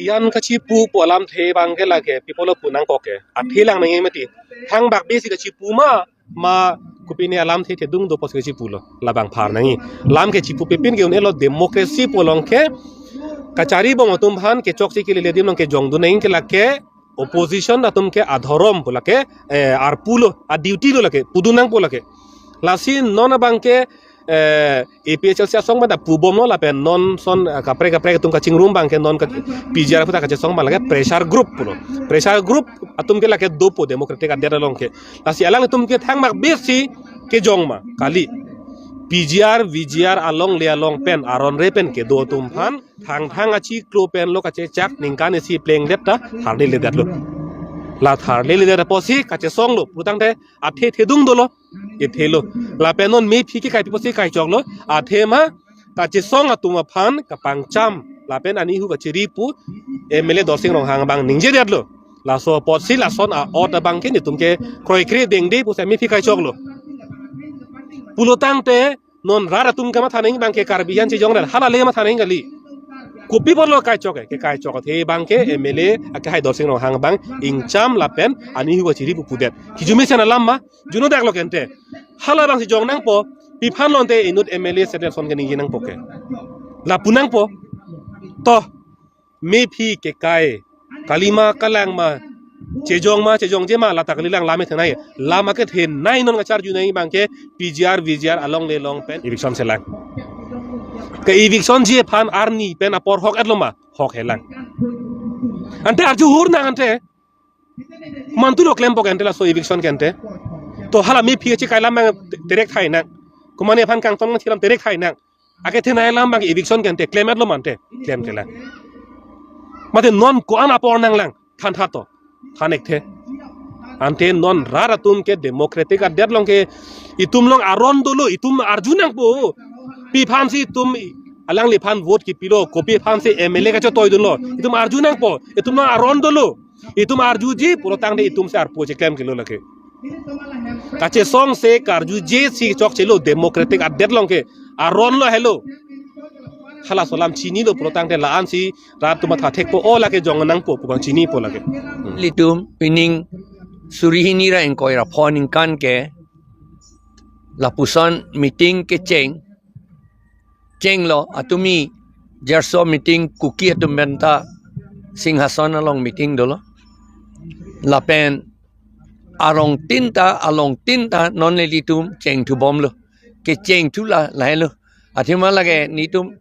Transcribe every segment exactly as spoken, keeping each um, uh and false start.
Yan kachipu pu alamthe abangke lake pi apotlo pu nangkok ke. Athe lang nangji mati. Thangbak besi kachipu ma, ma kopine alamthe thedung do pusi kachipulo. Labang phar nangji. Lam ke chipupe pin ke un-elo, democracy pu along ke kachari bom atum aphan kechokche kelele adim along kejongdun nangji ke lake opposition atum ke adhorom pu lake, eh, arpulo, a duty lo lake, pudun nangpo lake. Lasi non abangke, eh, A P H L C asong pen ta pubomlo lapen non son, eh, kaprek kaprek atum kachingrum abangke non ka P G R aphuthak kachesong abang lake pressure group pulo. Pressure group atum ke lake dopo democratic adet along ke. Lasi alanglitum ke thangbak besi kejong ma kali. P G R, V G R alongle along pen, aron re pen kedo atum aphan thangthang achiklo penlo kachechak ningkan isi plengdet ta tharle ledetlo. La tharle ledet apotsi kachesonglo. Pulotangte athe thedung dolo. Ithelo. Lapen non mephi kekai pi apotsi kaichoklo. Athema kachesong atum aphan kapangcham lapen anihu kachiri pu M L A Dorsing Ronghang abang ningjedetlo. Laso apotsi lason a-ot abangke netum ke kroikre dengde pusi mephi kaichoklo. Pulotangte non rat atum kamatha nangji abangke Karbi an chejongdet, hala le matha nangji kali. Kopi apotlo kaichok ke, kekaichok athe abangke M L A akehai Dorsing Ronghang abang ingcham lapen anihu kachiri pu pudet. Kijumesen alam ma, juno daklo kente. Hala abangsi jong nangpo, pi aphan lo ante inut M L A Seth Nelson keningje nangpo ke. Lapu nangpo. To, mephi kekai, kalima kalang ma, chejong ma, chejongje ma, lata kalilang lam kethenei. Lam kethenei non kacharju nangji abangke P G R, V G R alongle along pen eviction selang. Ke eviction ji aphan arni pen apor hok-etlo ma, hok-elang. Ante arju hur nang ante. Komantulo klempo kente laso eviction kente. To hala mephi chekai lam abang terek thai nang. Komane aphan kangton nang chilam terek thai nang. Akethenei lam abang eviction kente klem-etlo ma ante, klem-etlang. Mate non ko-an apor nanglang, thantha to, than-ekthe. Ante non rat atum ke democratic adet along ke itum along aron dolo, itum arju nangpo. Pi aphansi itum alangliphan vote kipilo, kopi aphansi M L A kachetoidunlo, itum arju nangpo, itum along aron dolo. Itum arjuji pulotangte itumsi arpu cheklem kelo lake. Kachesongse karjujesi chokchelo democratic adet along ke aron lo helo. Halaso alam chinilo pulotangte la-ansi rat atum matha thekpo, o lake jong nangpo pu abang chinipo lake. Hmm. Ilitum pining suri hini ra ingkoi ra pho ningkan ke lapuson meeting kecheng chenglo, atumi jarso meeting Kuki atum pen ta Singhason along meeting dolo. Lapen arong tin ta, along tin ta non nelitum chengthubomlo. Kechengthu la, lahelo. Athema lake netum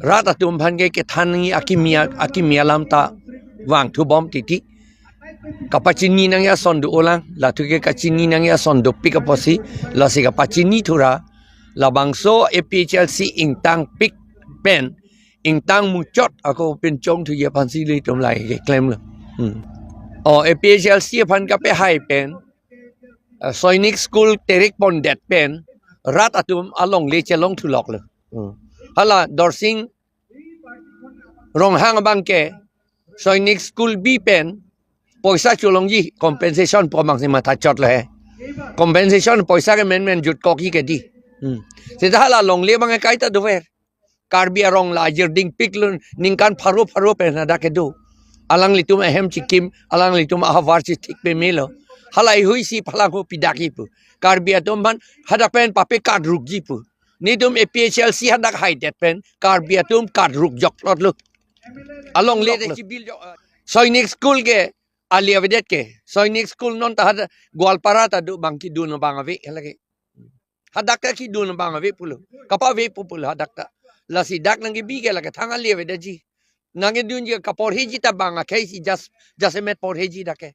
rat atum aphan ke kethan nangji akimi a-, akimi alam ta vangthubom titi. Kapachini nangji ason do-olang, latum ke kachini nangji ason dopik apotsi, lasi kapachinithu ra, labangso A P H L C ingtangpik pen, ingtang muchot ako pinchongthuji aphansi ilitum lahai keklemlo. Hmm. O A P H L C aphan kapehai pen, eh, Sainik School terek pondet pen, rat atum alongle chelongthuloklo. Hmm. Hala Dorsing Ronghang abang ke Sainik School bi pen poisa cholongji, compensation pu abangsi mathachotlo he. Compensation poisa ke menmen jutkokji ke di. Hmm. Seta hala longle abang ke kaita dover. Karbi arong la ajirdingpiklo, ningkan pharo pharo pen hadak kedo. Alanglitum ahem chikim, alanglitum ahavar chithik pemelo. Halahei si phalangho pidakji pu. Karbi atum aphan hadak pen pape kadrukji pu. Netum A P H L C hadak haidet pen Karbi atum kadruk jokplotlo. Alongle de chibil jok. Sainik School ke ali avedet ke. Sainik School non ta hadak Goalpara ta do abang kedun abang ave lake. Hadak ta kedun abang ave pulo. Kapave pu pulo hadak ta. Lasi dak nangkebi ke lake thang ali avedetji. Nangkedunji kaporheji ta bang akhei si jas, jasemet porheji dak ke.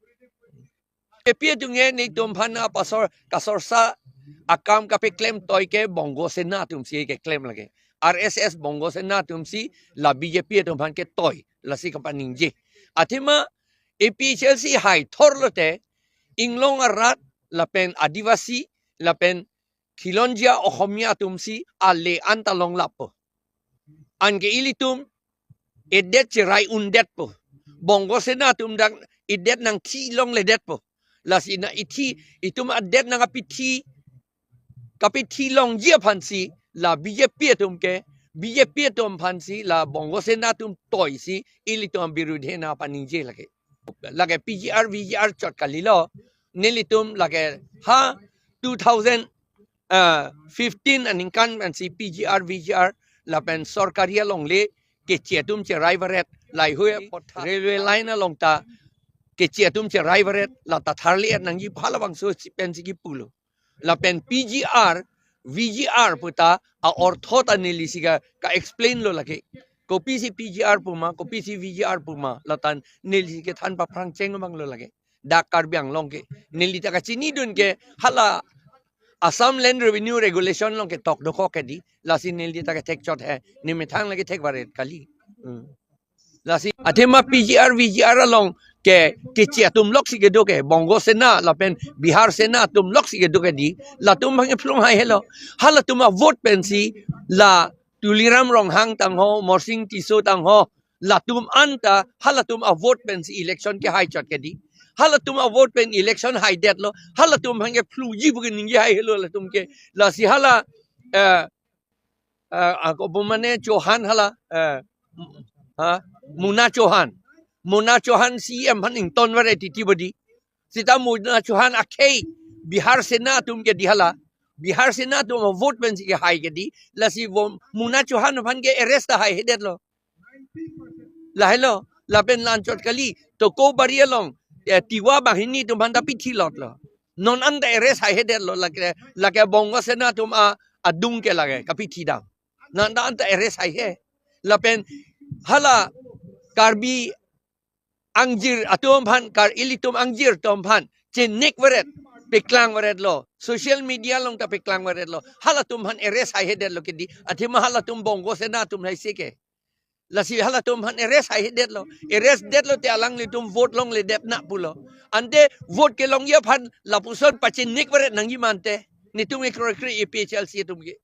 Epi atum ke netum aphan apasor kasorsa akam kapeklem toi ke Bongo Sena atumsi keklem lake. R S S Bongo Sena atumsi la B J P atum aphan ketoi, lasi kapaningje. Athema A P H L C hai thorlote inglong arat lapen Adivasi lapen Khilonjia Ohomia atumsi ale anta longlappo. Anke ilitum edet cherai undetpo. Bongo Sena atum dak edet nangthi longledetpo. Lasi na ithi, itum adet nangkapithi, kapithi longji aphansi la B J P atum ke B J P atum aphansi la Bongo Sena atum toisi ilitum birudhe nangpaningje lake. Lake P G R, V G R chot kalilo. Nelitum lake ha two thousand fifteen aningkan pensi P G R, V G R lapen sorkari alongle keche atum cherai varet, laheihui railway line along ta keche atum cherai varet, la ta tharli-et nangji halabangso si pensi kipulo. Lapen P G R, V G R puta a-ortho ta nelisi ka, ka-explain lo lake. Kopisi P G R puma, kopisi V G R puma, la ta nelisi kethan paphrang cheng abang lo lake. Dak Karbi Anglong ke. Neli ta kachinidun ke hala Assam Land Revenue Regulation along ketok dokok ke di. Lasi neli ta kethek chot he. Ne methang lake thek varet kali. Hmm. Lasi athema P G R, V G R along ke keche atum loksi kedo ke, Bongo Sena lapen Bihar Sena atum loksi kedo ke di. Latum bang phlung hai helo. Halatum a-vote pensi la Tuliram Ronghang tangho, Morsing Tisso tangho, latum anta halatum a-vote pensi election kehai chot ke di. Halatum a-vote pen election haidetlo. Halatum bang phlungji pu keningje hai helo latum ke. Lasi hala, eh, eh, ako pu mane Chauhan hala, eh, ha? Munna Chauhan. Munna Chauhan C E M aphan ington varet titi badi. Seta Munna Chauhan akhei Bihar Sena atum ke di hala. Bihar Sena atum a-vote pensi kehai ke di. Lasi vo-, Munna Chauhan aphan ke arrest ta haihedetlo. Lahelo, lapen la-an chot kali, Tokobari along, eh, Tiwa banghini atum aphan ta pithilotlo. Non anta arrest haihedetlo, lake, lake Bongo Sena atum a, adung ke lake, kapithidam. Non ta anta arrest haihe. Lapen hala Karbi angjir atum aphan, Kar ilitum angjir atum aphan, chenek varet, peklang varetlo. Social media along ta peklang varetlo. Halatum aphan arrest haihedetlo ke di. Athema halatum Bongo Sena atum haisi ke. Lasi halatum aphan arrest haihedetlo. Arrest detlo te alanglitum vote longledet na pulo. Ante vote kelongji aphan lapuson pachenek varet nangji mante. Netum ekroi kroi A P H L C atum ke.